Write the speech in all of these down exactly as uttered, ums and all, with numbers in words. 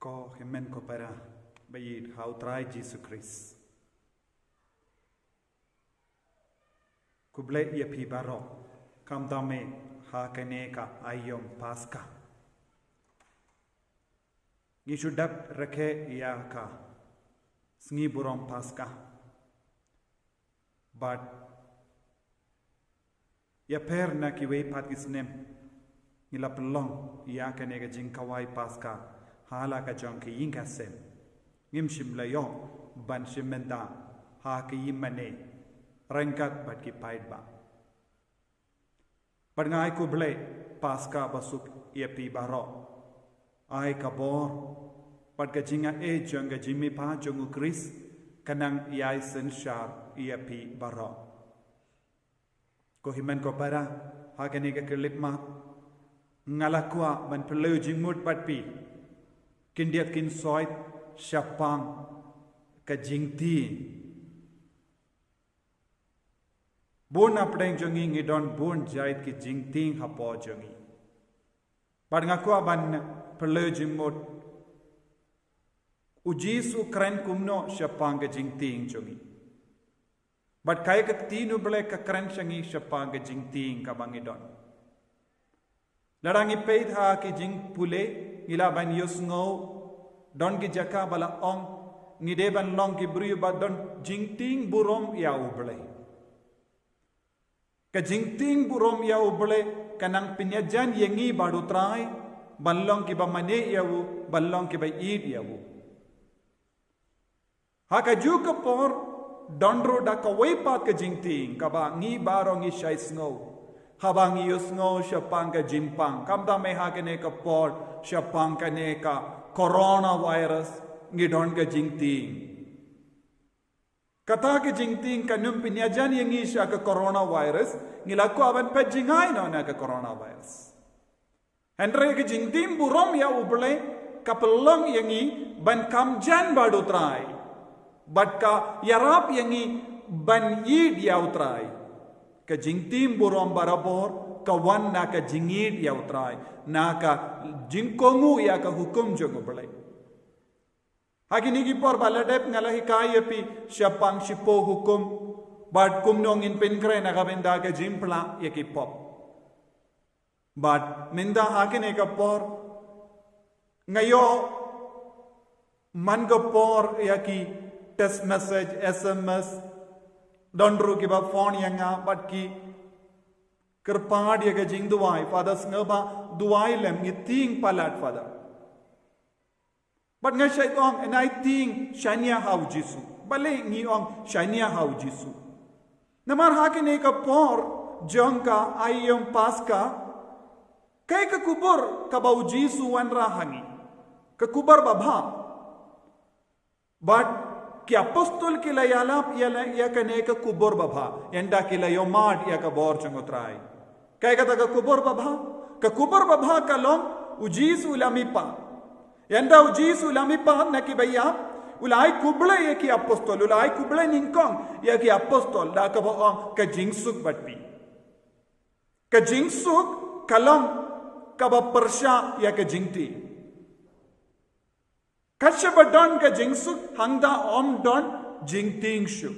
Ko hynmen ko para ba ïeit ha u Trai Jisu Khrist. Khublei ïa phi baroh, khamtam eh ha kane ka aïom Paska. Ngi shu dep rakhe ïa ka sngi burom Paska. Bad ïapher na kiwei pat ki snem, ngi la pynlong ïa kane ka jingkhawai Paska ha la ka jong ka ïing ka sem. Ngim shym la ïoh ban shim bynta ha ki ïingmane ryngkat bad ki paidbah. Bad nga ai khublei Paska basuk ïa phi baroh. Ai ka bor bad ka jingaiei jong ka jingmihpat jong u Khrist ka nang ïai synshar ïa phi baroh. Ko hynmen ko para, ha kane ka khyllipmat nga la kwah ban pynlong jingmut bad phi khyndiat khynsoit shaphang ka jingtieng. Bun na pdeng jong ngi ngi don bun jait ki jingtieng hapoh jong ngi. Bad nga kwah ban pynlong jingmut, u Jisu u kren kumno shaphang ka jingtieng jong ngi. Bad kaei ka ktien u Blei ka kren sha ngi shaphang ka jingtieng kaba ngi don. Lada ngi peit ha ki jingpule, ngi lah ban ïohsngew, don ki jaka ba la ong, ngi dei ban long ki briew ba don jingtieng burom ïa u Blei. Ka jingtieng burom ïa u Blei ka nang pynïajan ïa ngi bad u Trai ban long kiba mane ïa u, ban long kiba ïeit ïa u. Ha kajuh ka por, don ruh da kawei pat ka jingtieng kaba ngi baroh ngi shait sngew. Haba ngi ïohsngew shaphang ka jingpang, khamtam eh ha kane ka por, shaphang kane ka coronavirus, ngi don ka jingtieng. Kata ka jingtieng kan ym pynïajan ïa ngi sha ka coronavirus, ngi la kwah ban peit jngai noh na ka coronavirus. Hynrei ka jingtieng burom ïa u Blei ka pynlong ïa ngi ban kham jan bad u Trai. Bad ka ïarap ïa ngi ban ïeit ïa u Trai. Ka jingtieng burom barabor ka wan na ka jingïeit ïa u Trai, na ka jingkohnguh ïa ka hukum jong u Blei. Ha kine ki por ba la dep nga la hikai ïa phi shaphang shiphew hukum bad kumno ngin pynkhreh na ka bynta ka jingphla ïa ki pop. Bad mynta ha kine ka por nga ïoh man ka por ïa ki text message, S M S, don ruh kiba phone ïa nga bad ki kyrpad ïa ka jingduwai, Father sngewbha duwai lem, ngi tieng palat Father. Bad nga shait ong, ngi tieng shaniah ha u Jisu. Balei ngi ong shaniah ha u Jisu? Namar ha kine ka por jong ka aïom Paska, kaei ka khubor kaba u Jisu u wanrah ha ngi? Ka khubor babha. Bad ki apostol ki la ïalap ïa la, ïa kane ka khubor babha, ynda ki la ïohmad ïa ka bor jong u Trai. Kaei kata ka khubor babha? Ka khubor babha ka long u Jisu u la mihpat. Ynda u Jisu u la mihpat na kiba ïap, u la ai khublei ïa ki apostol, u la ai khublei nyngkong ïa ki apostol da kaba ong, ka jingsuk bad phi. Ka jingsuk ka long kaba pyrshah ïa ka jingtieng. Kat shaba don ka jingsuk, hangta ym don jingtieng shuh.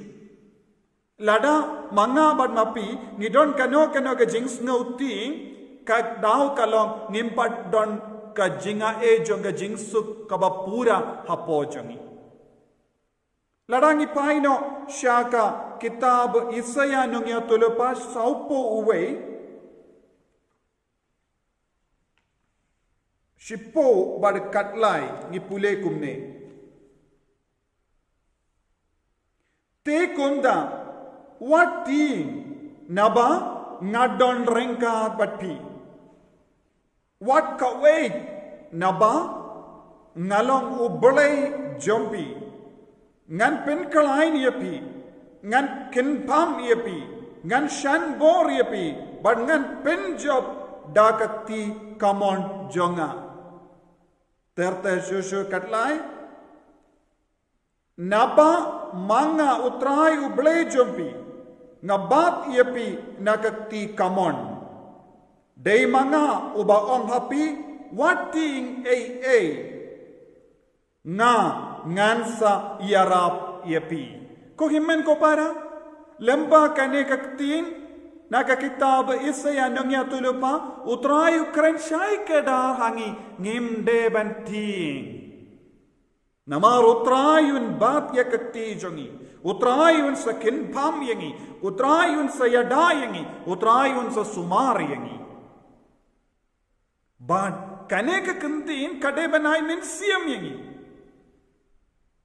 Lada ma nga bad ma phi ngi don kano kano ka jingsngewtieng, ka daw ka long ngim pat don ka jingaiei jong ka jingsuk kaba pura hapoh jong ngi. Lada ngi phai noh sha ka kitab Isaïah nongïathuhlypa sawphew uwei, shiphew bad khatlai, ngi pule kumne. Te kumta, wat tieng, naba nga don ryngkat bad phi. Wat kawei, naba nga long u Blei jong phi. Ngan pynkhlaiñ ïa phi, ngan kynpham ïa phi, ngan shan bor ïa phi, bad ngan pynjop da ka kti kamon jong nga. Ter ter shuh shuh khatlai. Naba ma nga u Trai u Blei jong phi, nga bat ïa phi na ka kti kamon. Dei ma nga uba ong ha phi, wat tieng ei ei. Nga, ngan sa ïarap ïa phi. Ko hynmen ko para, lyngba kane ka ktien na ka kitab Isaïah nongïathuhlypa, U Trai u kren shai kdar ha ngi, ngim dei ban tieng. Namar U Trai un bat ïa ka kti jong ngi. U Trai un sa kynpham ïa ngi. U Trai un sa ïada ïa ngi. U Trai un sa sumar ïa ngi. Bad kane ka ktien ka dei ban ai mynsiem ïa ngi.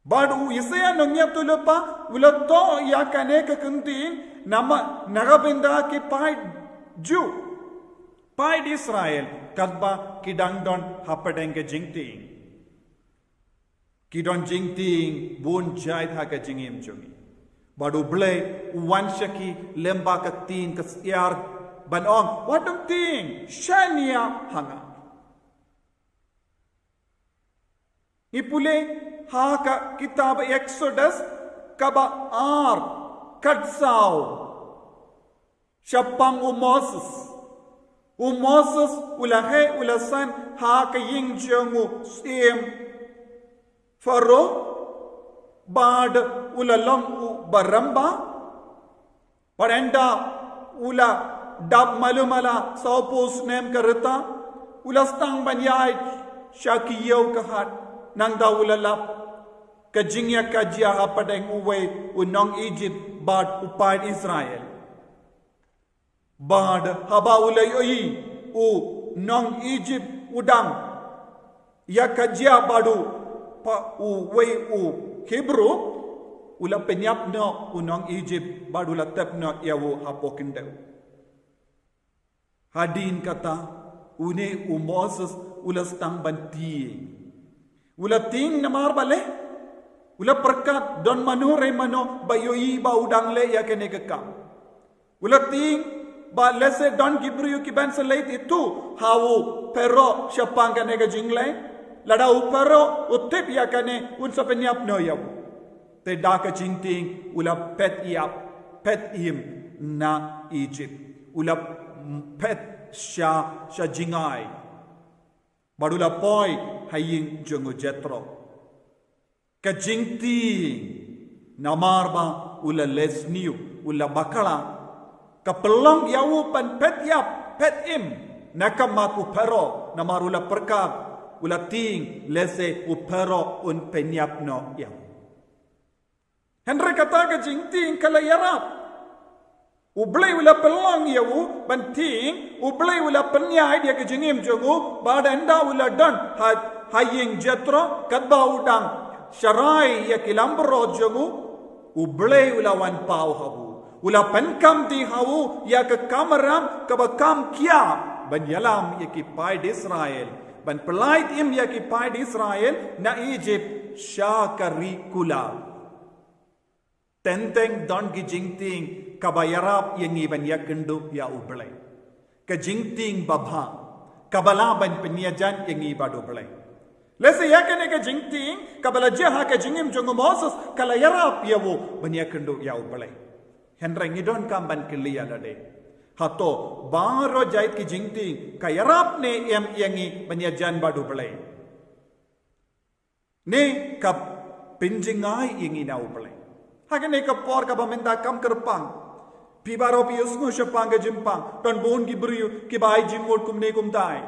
Bad u Isaïah nongïathuhlypa u la thoh ïa kane ka ktien namar na ka bynta ki paid Jiw, paid Israel, katba ki dang don hapdeng ka jingtieng. Ki don jingtieng bun jait ha ka jingim jong ngi. Bad U Blei u wan sha ki lyngba ka ktien ka syiar ban ong, wat ym tieng, shaniah ha nga. Ngi pule ha ka kitab Exodus kaba ar, khatsaw. Shaphang u Moses. U Moses u la heh u la san ha ka ïing jong u syiem Pharaoh, bad u la long u barembah. Bad ynda u la dap malu mala sawphew snem ka rta, u la sdang ban ïaid sha ki ïew ka hat, nangta u la lap ka jingïakajia hapdeng uwei u nong Ijipt bad u paid Israel. Bad haba u la ïohi u nong Ijipt u dang ïakajia bad u pa uwei u Hebru, u la pynïap noh u nong Ijipt bad u la tep noh ïa u hapoh khyndew. Hadien kata, une u Moses u la sdang ban tieng. U la tieng namar balei? U la pyrkhat don mano re mano ba ïohi ba u dang leh ïa kane ka kam. U la tieng ba lehse don ki briew kiban sa leit ithuh ha u Pharaoh shaphang kane ka jingleh. Lada u Pharaoh u tip ïa kane un sa pynïap noh ïa u. Te da ka jingtieng u la phet ïap, phet im na Ijipt. U la phet sha, sha jngai. Bad u la poi ha ïing jong u Jethro. Ka jingtieng namar ba u la leh sniew, u la bakla, ka pynlong ïa u ban phet ïap, phet im na ka mat u Pharaoh, namar u la pyrkhat, u la tieng lehse u Pharaoh un pynïap noh ïa u. Hynrei kata ka jingtieng ka la ïarap. U Blei u la pynlong ïa u ban tieng, U Blei u la pynïaid ïa ka jingim jong u, bad ynda u la don ha, ha ïing Jethro, katba u dang sharai ïa ki langbrot jong u, U Blei u la wan paw ha u. U la pynkhamti ha u ïa ka kamram kaba kham khia ban ïalam ïa ki paid Israel, ban pyllait im ïa ki paid Israel na Ijipt sha ka ri kular. Teng teng don ki jingtieng kaba ïarap ïa ngi ban ïakynduh ïa U Blei. Ka jingtieng babha kaba lah ban pynïajan ïa ngi bad U Blei. Lehse ïa kane ka jingtieng kaba la jia ha ka jingim jong u Moses ka la ïarap ïa u ban ïakynduh ïa U Blei. Hynrei ngi donkam ban kylli ïa lade, hato baroh jait ki jingtieng ka ïarap ne em ïa ngi ban ïajan bad U Blei? Ne ka pynjngai ïa ngi na U Blei? Ha kane ka por kaba mynta kham kyrpang, phi baroh phi ïohsngew shaphang ka jingpang, don bun ki briew kiba ai jingmut kumne kumtai.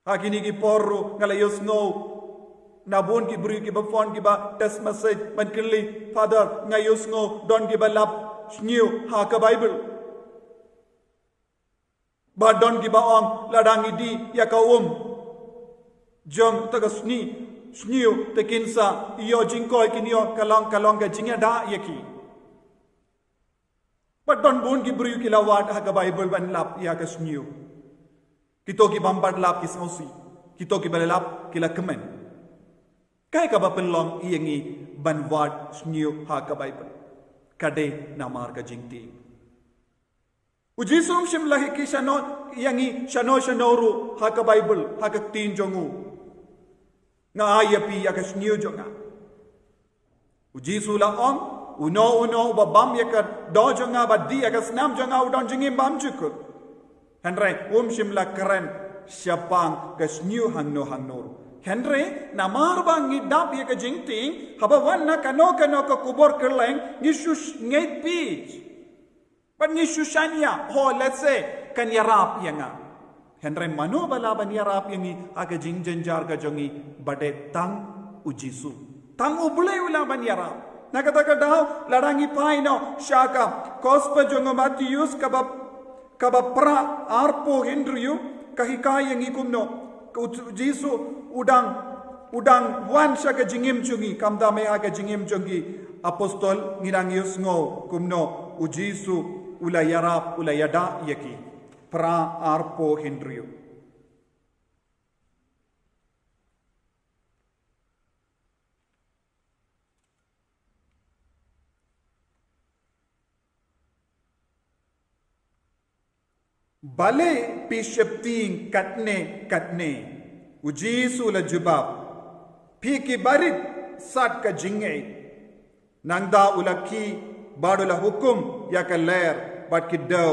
Ha kine ki por ruh nga la ïohsngew na bun ki briew kiba phone, kiba text message ban kylli, Father, nga ïohsngew don kiba lap sniew ha ka Bible. Ba don kiba ong lada ngi dih ïa ka um jong uta ka sniew, sniew te kin sa ïoh jingkoit, kin ïoh, ka long, ka long ka jingïada ïa ki. Bad don bun ki briew ki la wad ha ka Bible ban lap ïa ka sniew. Kito ki bym pat lap ki sngewsih, kito kiba la lap ki la kmen. Kaei kaba pynlong ïa ngi ban wad sniew ha ka Bible? Ka dei namar ka jingtieng. U Jisu um shym la hikai shano ïa ngi shano shano ruh ha ka Bible, ha ka ktien jong u. Nga ai ïa phi ïa ka sniew jong nga. U Jisu la ong, uno uno uba bam ïa ka doh jong nga bad dih ïa ka snam jong nga u don jingim bymjukut. Hynrei um shym la kren shaphang ka sniew hangno hangno ruh. Hynrei namar ba ngi dap ïa ka jingtieng, haba wan na kano kano ka khubor kylleng, ngi shu ngeit phi. Bad ngi shu shaniah, ho, let's say, kan ïarap ïa nga. Hynrei mano ba lah ban ïarap ïa ngi ha ka jingjynjar ka jong ngi, ba dei tang U Jisu. Tang U Blei u lah ban ïarap. Na kata ka daw, lada ngi phai noh sha ka Gospel jong u Mathaios kaba, kaba phra arphew hynriew, ka hikai ïa ngi kumno. Ka U Jisu u dang, u dang wan sha ka jingim jong ngi, khamtam eh ha ka jingim jong ki apostol, ngi dang ïohsngew kumno U Jisu u la ïarap, u la ïada ïa ki. Phra arphew hynriew. Balei phi sheptieng katne katne? U Jisu u la jubab, phi ki barit sat ka jingngeit. Nangta u la khie bad u la hukum ïa ka lyer bad ki dew,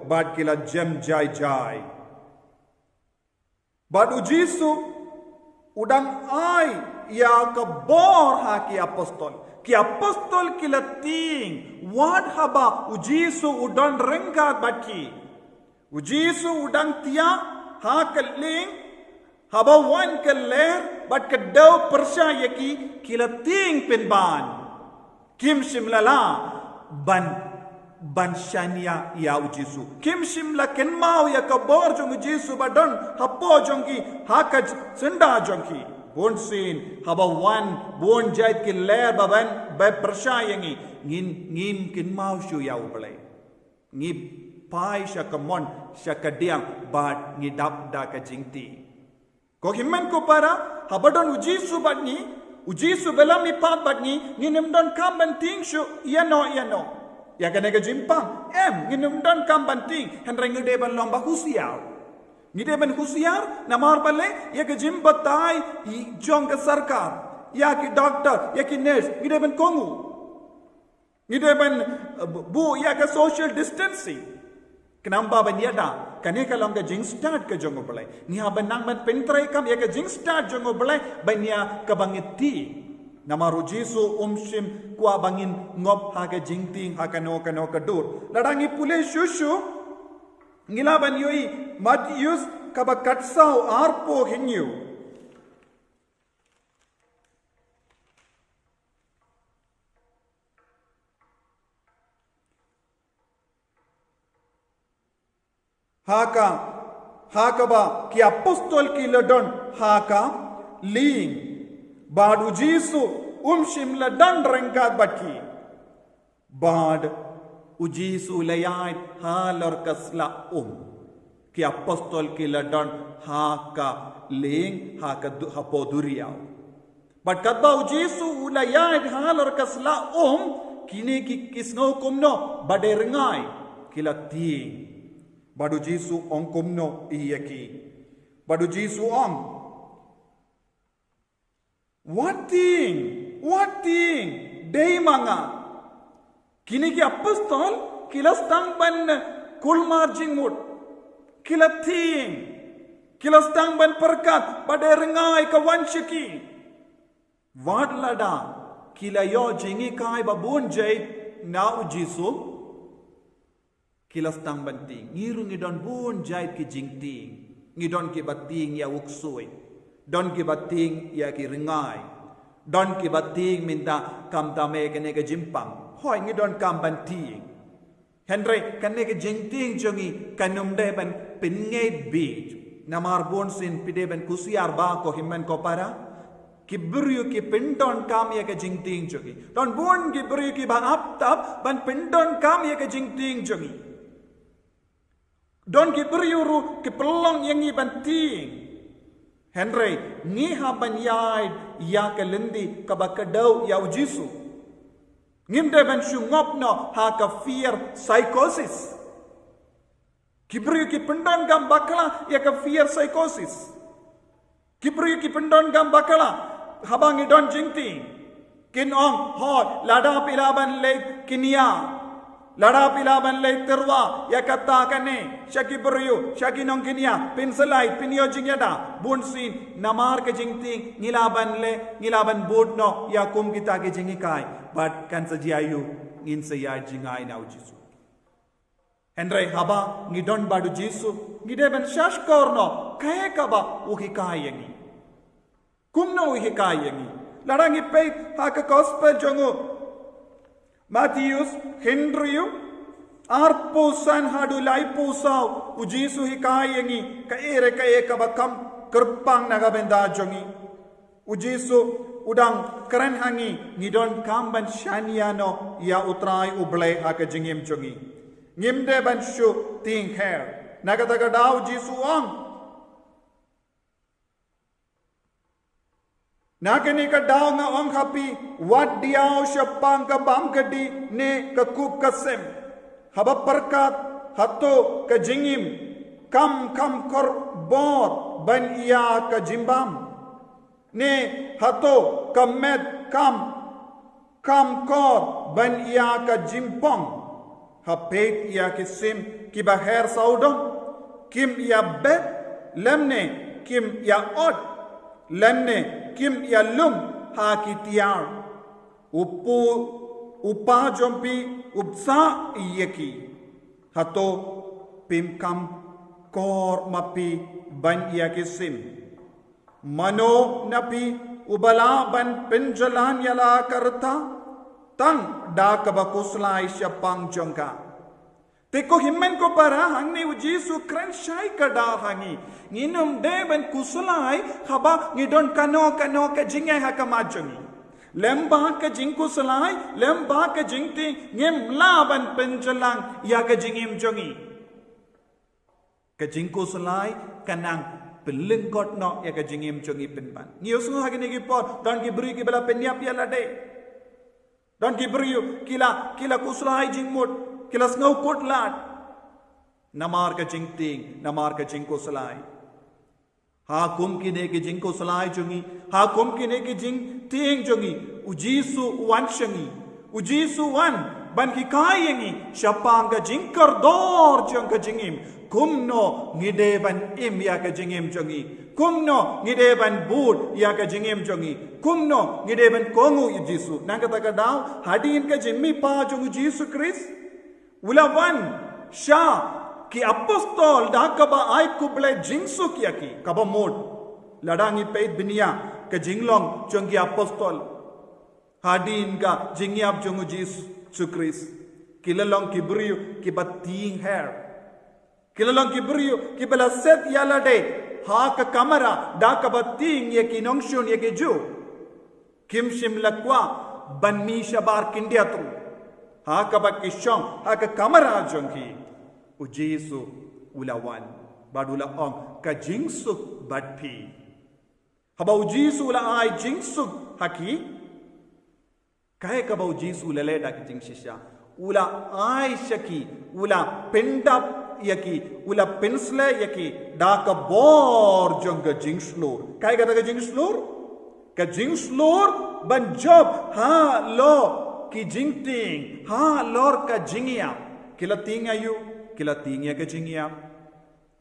bad ki la jem jai jai. Bad U Jisu u dang ai ïa ka bor ha ki apostol. Ki apostol ki la tieng wat haba U Jisu u don ryngkat bad ki. U Jisu u dang thiah ha ka lieng, haba wan ka lyer bad ka dew pyrshah ïa ki, ki la tieng pynban. Kim shym la lah ban, ban shaniah ïa U Jisu. Kim shym la kynmaw ïa ka bor jong U Jisu ba don hapoh jong ki, ha ka syndah jong ki. Bunsien haba wan bun jait ki lyer ba ban, ba pyrshah ïa ngi, ngin, ngim kynmaw shuh ïa U Blei. Ngi phai sha ka mon, sha ka diang, bad ngi dap da ka jingtieng. Ko hynmen ko para, haba don U Jisu bad ngi, U Jisu ba la mihpat bad ngi, ngin ym don kam ban tieng shuh ïano ïano. Ïa kane ka jingpang, em, ngin ym don kam ban tieng, hynrei ngi dei ban long ba husiar. Ngi dei ban husiar, namar balei, ïa ka jingbatai jong ka sorkar, ïa ki doktor, ïa ki nurse, ngi dei ban kohnguh. Ngi dei ban, eh, buh ïa ka social distancing. Khnang ba ban ïada, kane ka long ka jingstad ka jong U Blei. Ngi hap ban nang ban pyntreikam ïa ka jingstad jong U Blei, ban ïa kaba ngi tieng. Namar U Jisu um shym kwah ba ngin ngop ha ka jingtieng ha kano kano ka dur. Lada ngi pule shuh shuh, ngi lah ban ïohi Mathaios kaba khatsaw arphew hynñiew. Ha ka, ha kaba ki apostol ki la don ha ka lieng. Bad U Jisu um shym la don ryngkat bad ki. Bad U Jisu u la ïaid halor ka sla um. Ki apostol ki la don ha ka lieng, ha ka du-, hapoh duriaw. Bad katba U Jisu u la ïaid halor ka sla um, kine ki, ki sngew kumno, ba dei ryngai, ki la tieng. Bad U Jisu u ong kumno ïa ki. Bad U Jisu u ong, wat tieng, wat tieng, dei ma nga. Kine ki apostol, ki la sdang ban kulmar jingmut. Ki la tieng. Ki la sdang ban pyrkhat, ba dei ryngai ka wan sha ki. Wat lada, ki la ïoh jinghikai ba bun jait na U Jisu. Ki la sdang ban tieng. Ngi ruh ngi don bun jait ki jingtieng. Ngi don kiba tieng ïa u ksuid. Don kiba tieng ïa ki ryngai. Don kiba tieng mynta khamtam eh kane ka jingpang. Hooid ngi don kam ban tieng. Hynrei kane ka jingtieng jong ngi kan ym dei ban pynngeit bieit. Namar bunsien phi dei ban kusiar ba ko hynmen ko para. Ki briew ki pyndonkam ïa ka jingtieng jong ki. Don bun ki briew kiba ap tap ban pyndonkam ïa ka jingtieng jong ki. Don ki briew ruh ki pynlong ïa ngi ban tieng. Hynrei ngi hap ban ïaid ïa ka lynti kaba kdew ïa U Jisu. Ngim dei ban shu ngop noh ha ka fear psychosis. Ki briew ki pyndonkam bakla ïa ka fear psychosis. Ki briew ki pyndonkam bakla haba ngi don jingtieng. Kin ong, hooid, lada phi lah ban leit kñia, Lada phi lah ban leh tyrwa ïa kata kane sha ki briew, sha ki nongkynja, pynslai, pynïoh jingïada, bunsien namar ka jingtieng ngi lah ban leh, ngi lah ban bud noh ïa kum kita ki jinghikai. Bad kan sa jia aiu? Ngin sa ïaid jngai na u Jisu. Hynrei haba ngi don bad u Jisu, ngi dei ban shahshkor noh kaei kaba u hikai ïa ngi. Kumno u hikai ïa ngi? Lada ngi peit ha ka gospel jong u Mathaios hynriew, arphew san haduh laiphew saw, u Jisu u hikai ïa ngi kaei re kaei kaba kham kyrpang na ka bynta jong ngi. U Jisu u dang kren ha ngi, ngi donkam ban shaniah noh ïa u Trai U Blei ha ka jingim jong ngi. Ngim dei ban shu tieng her. Na kata ka daw u Jisu u ong, na kane ka daw nga ong ha phi, wat diaw shaphang ka bam kti ne ka kup ka sem. Haba pyrkhat, hato ka jingim kam kham kor bor ban ïa ka jingbam? Ne hato ka met kam kham kor ban ïa ka jingpong? Ha peit ïa ki sim kiba her sawdong, kim ïa bet, lymne kim ïa ot, lymne kim ïa lum ha ki tiar. U pu, u Pa jong phi u bsa ïa ki. Hato phim kham kor ma phi ban ïa ki sim? Mano na phi uba lah ban pynjlan ïa la ka rta tang da kaba khuslai shaphang jong ka? Te ko hynmen ko para, hangne u Jisu u kren shai kdar ha ngi. Ngin ym dei ban khuslai haba ngi don kano kano ka jingeh ha khmat jong ngi. Lem bad ka jingkhuslai, lem bad ka jingtieng, ngim lah ban pynjlan ïa ka jingim jong ngi. Ka jingkhuslai ka nang pynlyngkot noh ïa ka jingim jong ngi pynban. Ngi ïohsngew ha kine ki por, don ki briew kiba la pynïap ïa lade. Don ki briew ki la, ki la khuslai jingmut, ki la sngewkhuslai namar ka jingtieng, namar ka jingkhuslai. Ha kum kine ki jingkhuslai jong ngi, ha kum kine ki jingtieng jong ngi, u Jisu u wan sha ngi. U Jisu u wan ban hikai ïa ngi shaphang ka jingkordor jong ka jingim. Kumno ngi dei ban im ïa ka jingim jong ngi? Kumno ngi dei ban bud ïa ka jingim jong ngi? Kumno ngi dei ban kohnguh ïa u Jisu? Na kata ka daw, hadien ka jingmihpat jong u Jisu Khrist, u la wan sha ki apostol da kaba ai khublei jingsuk ïa ki, kaba mut. Lada ngi peit bniah ka jinglong jong ki apostol hadien ka jingïap jong u Jisu Khrist, ki la long ki briew kiba tieng her. Ki la long ki briew kiba la set ïa lade ha ka kamra da kaba tieng ïa ki nongshun ïa ki Jiw. Kim shym la kwah ban mih shabar khyndiat ruh. Ha kaba ki shong ha ka kamra jong ki, u Jisu u la wan bad u la ong, ka jingsuk bad phi. Haba u Jisu u la ai jingsuk ha ki, kaei kaba u Jisu u la leh da ka jingshisha? U la ai sha ki, u la pyndap ïa ki, u la pynsleh ïa ki da ka bor jong ka jingshlur. Kaei kata ka jingshlur? Ka jingshlur ban jop halor ki jingtieng, halor ka jingïap. Ki la tieng aiu? Ki la tieng ïa ka jingïap.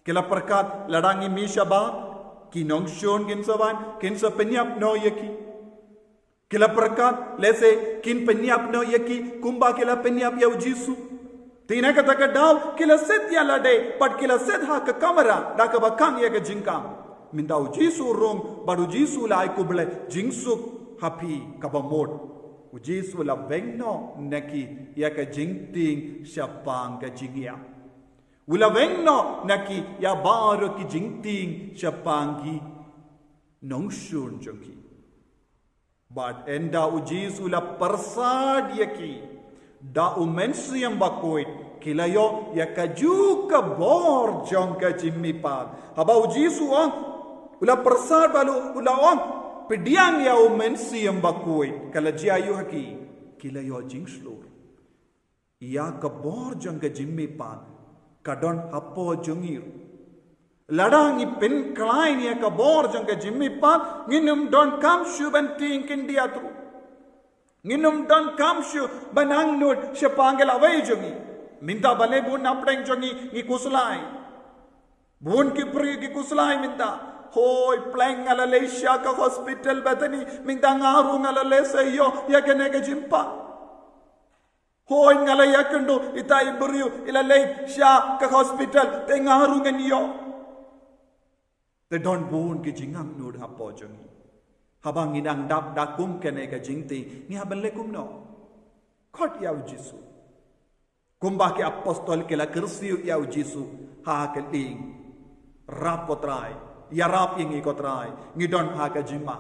Ki la pyrkhat lada ngi mih shabar, ki nongshun kin sa wan, kin sa pynïap noh ïa ki. Ki la pyrkhat lehse kin pynïap noh ïa ki kumba ki la pynïap ïa u Jisu. Te na kata ka daw ki la set ïa lade bad ki la set ha ka kamra da kaba khang ïa ka jingkhang. Mynta u Jisu u rung bad u Jisu u la ai khublei jingsuk ha phi, kaba mut, u Jisu u la weng noh na ki ïa ka jingtieng shaphang ka jingïap. U la weng noh na ki ïa baroh ki jingtieng shaphang ki nongshun jong ki. Bad ynda u Jisu u la pyrsad ïa ki da u Mynsiem Bakhuid, ki la ïoh ïa kajuh ka bor jong ka jingmihpat. Haba u Jisu u ong, u la pyrsad bad u la ong, pdiang ïa u Mynsiem Bakhuid, ka la jia aiu ha ki? Ki la ïoh jingshlur. Ïa ka bor jong ka jingmihpat ka don hapoh jong ngi ruh. Lada ngi pynkhlaiñ ïa ka bor jong ka jingmihpat, ngin ym donkam shuh ban tieng khyndiat ruh. Ngin ym donkam shuh ban angnud shaphang ki lawei jong ngi. Mynta balei bun napdeng jong ngi ngi khuslai? Bun ki briew ki khuslai mynta. Hoi, pleng nga la leit sha ka hospital Bethany, mynta nga ruh nga la leit sa ïoh ïa kane ka jingpang. Hoi, nga la ïakynduh ita i briew i la leit sha ka hospital, te nga ruh ngan ïoh. Te don bun ki jingangnud hapoh jong ngi. Haba ngi dang dap da kum kane ka jingtieng, ngi hap ban leh kumno? Khot ïa u Jisu. Kumba ki apostol ki la kyrsiew ïa u Jisu ha ka lieng. Rap ko Trai, ïarap ïa ngi ko Trai, ngi don ha ka jingma.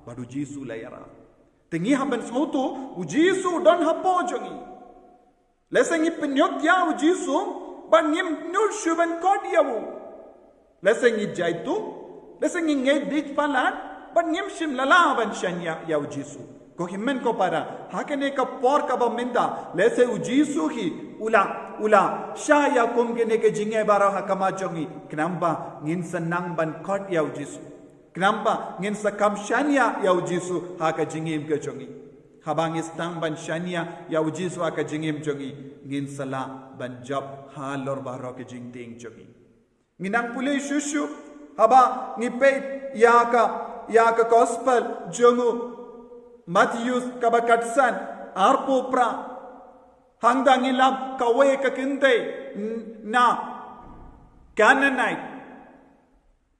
Bad u Jisu la ïarap. Te ngi hap ban sngewthuh, u Jisu u don hapoh jong ngi. Lehse ngi pynïoh ïa u Jisu, bad ngim nud shuh ban khot ïa u. Lehse ngi jaituh, lehse ngi ngeit bit palat, bad ngim shym la lah ban shaniah ïa u Jisu. Ko hynmen ko para, ha kane ka por kaba mynta, lehse u Jisu hi, u la, u la shah ïa kum kine ki jingeh baroh ha khmat jong ngi, khnang ba ngin sa nang ban khot ïa u Jisu. Khnang ba ngin sa kham shaniah ïa u Jisu ha ka jingim ka jong ngi. Haba ngi sdang ban shaniah ïa u Jisu ha ka jingim jong ngi, ngin sa lah ban jop halor baroh ki jingtieng jong ngi. Ngi nang pule shuh shuh, haba ngi peit ïa ka, ïa ka gospel jong u Mathaios kaba khatsan, arphew phra. Hangta ngi lap kawei ka kynthei, n-, na Canaanite.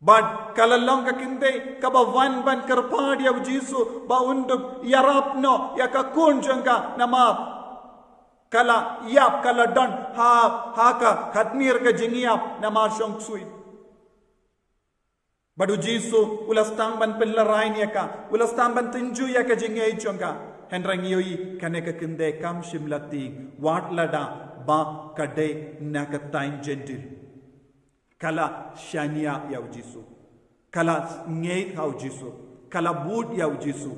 Bad ka la long ka kynthei kaba wan ban kyrpad ïa u Jisu ba un dup ïarap noh ïa ka khun jong ka, namar ka la ïap, ka la don ha, ha ka khatmir ka jingïap namar shong ksuid. Bad u Jisu u la sdang ban pynlehrain ïa ka, u la sdang ban tynjuh ïa ka jingngeit jong ka. Hynrei ngi ïohi kane ka kynthei kam shym la tieng, wat lada ba ka dei na ka thaiñ Jentil. Ka la shaniah ïa u Jisu. Ka la ngeit ha u Jisu. Ka la bud ïa u Jisu.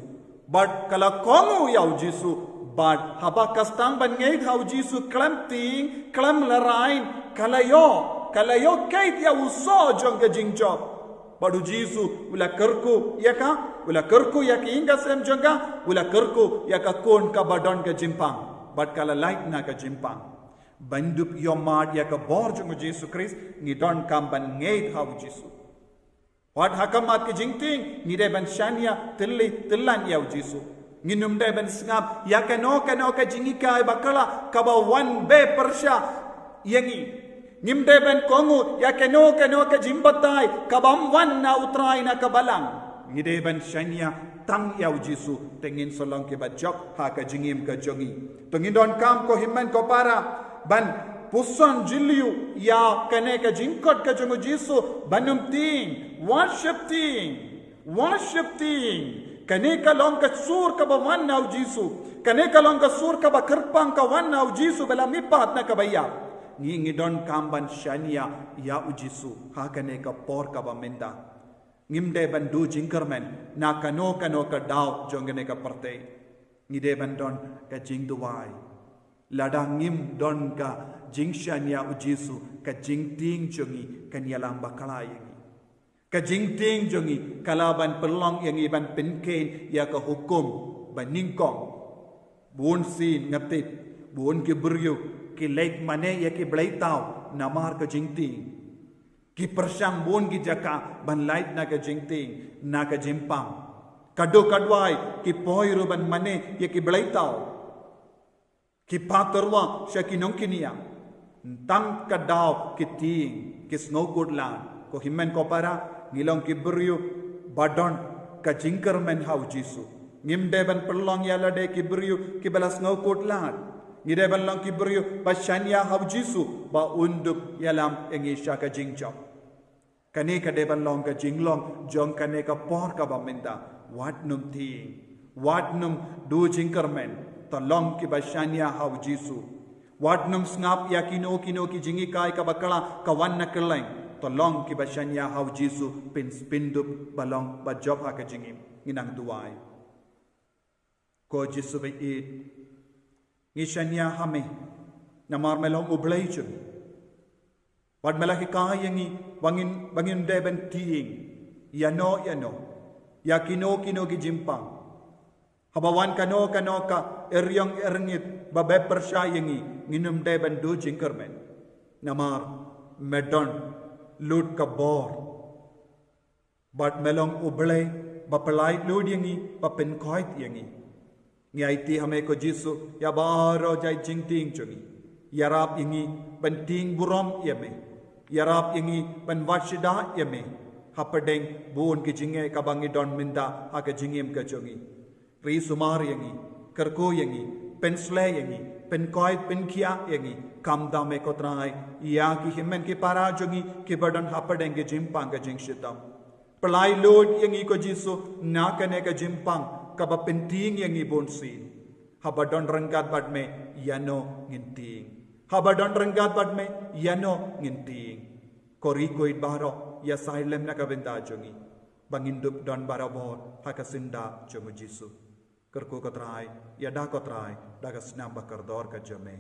Bad ka la kohnguh ïa u Jisu. Bad haba ka sdang ban ngeit ha u Jisu khlem tieng, khlem lehrain, ka la ïoh, ka la ïoh keit ïa u soh jong ka jingjop. Bad u Jisu u la kyrkhu ïa ka, u la kyrkhu ïa ka ïing ka sem jong ka, u la kyrkhu ïa ka khun kaba don ka jingpang. Bad ka la lait na ka jingpang. Ban dup ïohmad ïa ka bor jong u Jisu Khrist, ngi donkam ban ngeit ha u Jisu. Wat ha khmat ka jingtieng, ngi dei ban shaniah tylli tyllan ïa u Jisu. Ngin ym dei ban sngap ïa kano kano ka jinghikai bakla kaba wan beh pyrshah ïa ngi. Ngim dei ban kohnguh ïa kano kano ka jingbatai kabym wan na u Trai na ka balang. Ngi dei ban shaniah tang ïa u Jisu, te ngin sa long kiba jop ha ka jingim ka jong ngi. To ngin donkam ko hynmen ko para ban puson jylliew ïa kane ka jingkhot ka jong u Jisu ban ym tieng, wat sheptieng, wat sheptieng. Kane ka long ka sur kaba wan na u Jisu. Kane ka long ka sur kaba kyrpang ka wan na u Jisu ba la mihpat na kaba ïap. Ngi, ngi donkam ban shaniah ïa u Jisu ha kane ka por kaba mynta. Ngim dei ban duh jingkyrmen na kano kano ka daw jong kane ka pyrthei. Ngi dei ban don ka jingduwai. Lada ngim don ka jingshaniah u Jisu, ka jingtieng jong ngi kan ïalam bakla ïa ngi. Ka jingtieng jong ngi ka lah ban pynlong ïa ngi ban pynkheiñ ïa ka hukum ba nyngkong. Bun sien nga tip, bun ki briew ki leit mane ïa ki bleitaw namar ka jingtieng. Ki pyrshang bun ki jaka ban lait na ka jingtieng, na ka jingpang. Ka duk ka duwai ki poi ruh ban mane ïa ki bleitaw. Ki phah tyrwa sha ki nongkynnoh. Tang ka daw ki tieng, ki sngewkhuslai. Ko hynmen ko para, ngi long ki briew ba don ka jingkyrmen ha u Jisu. Ngim dei ban pynlong ïa lade ki briew kiba la sngewkhuslai. Ngi dei ban long ki briew ba shaniah ha u Jisu ba un dup ïalam ïa ngi sha ka jingjop. Kane ka dei ban long ka jinglong jong kane ka por kaba mynta. Wat nym tieng, wat nym duh jingkyrmen, to long kiba shaniah ha u Jisu. Wat nym sngap ïa kino kino ki jinghikai kaba khlaiñ ka wan na kylleng, to long kiba shaniah ha u Jisu, pyn, pyndup ba long ba jop ha ka jingim. Ngin nang duwai. Ko Jisu ba ïeit, ngi shaniah ha me, namar me long u Blei jong ngi. Wat me la hikai ïa ngi ba ngin, ba ngin dei ban tieng ïano ïano ïa kino kino ki jingpang. Haba wan kano kano ka eriong erngit ba beh pyrshah ïa ngi, ngin ym dei ban duh jingkyrmen. Namar me don lut ka bor. Bad me long U Blei ba pynlait lut ïa ngi, ba pynkoit ïa ngi. Ngi aiti ha me ko Jisu ïa baroh jait jingtieng jong ngi. Ïarap ïa ngi ban tieng burom ïa me. Ïarap ïa ngi ban wad shida ïa me hapdeng bun ki jingeh kaba ngi don mynta ha ka jingim ka jong ngi. Ri sumar ïa ngi, kyrkhu ïa ngi, pynsleh ïa ngi, pynkoit pynkhiah ïa ngi, kam da me ko Trai, ïa ki hynmen ki para jong ngi kiba don hapdeng ki jingpang ka jingshitom. Pynlait lut ïa ngi ko Jisu na kane ka jingpang kaba pyntieng ïa ngi bun sien. Haba don ryngkat bad me, ïano ngin tieng? Haba don ryngkat bad me, ïano ngin tieng? Ko Ri Khuid baroh, ïa sai lem na ka bynta jong ngi, ba ngin dup don barabor ha ka syndah jong u Jisu. Kyrkhu ko Trai, ïada ko Trai da ka snam ba kordor ka jong me.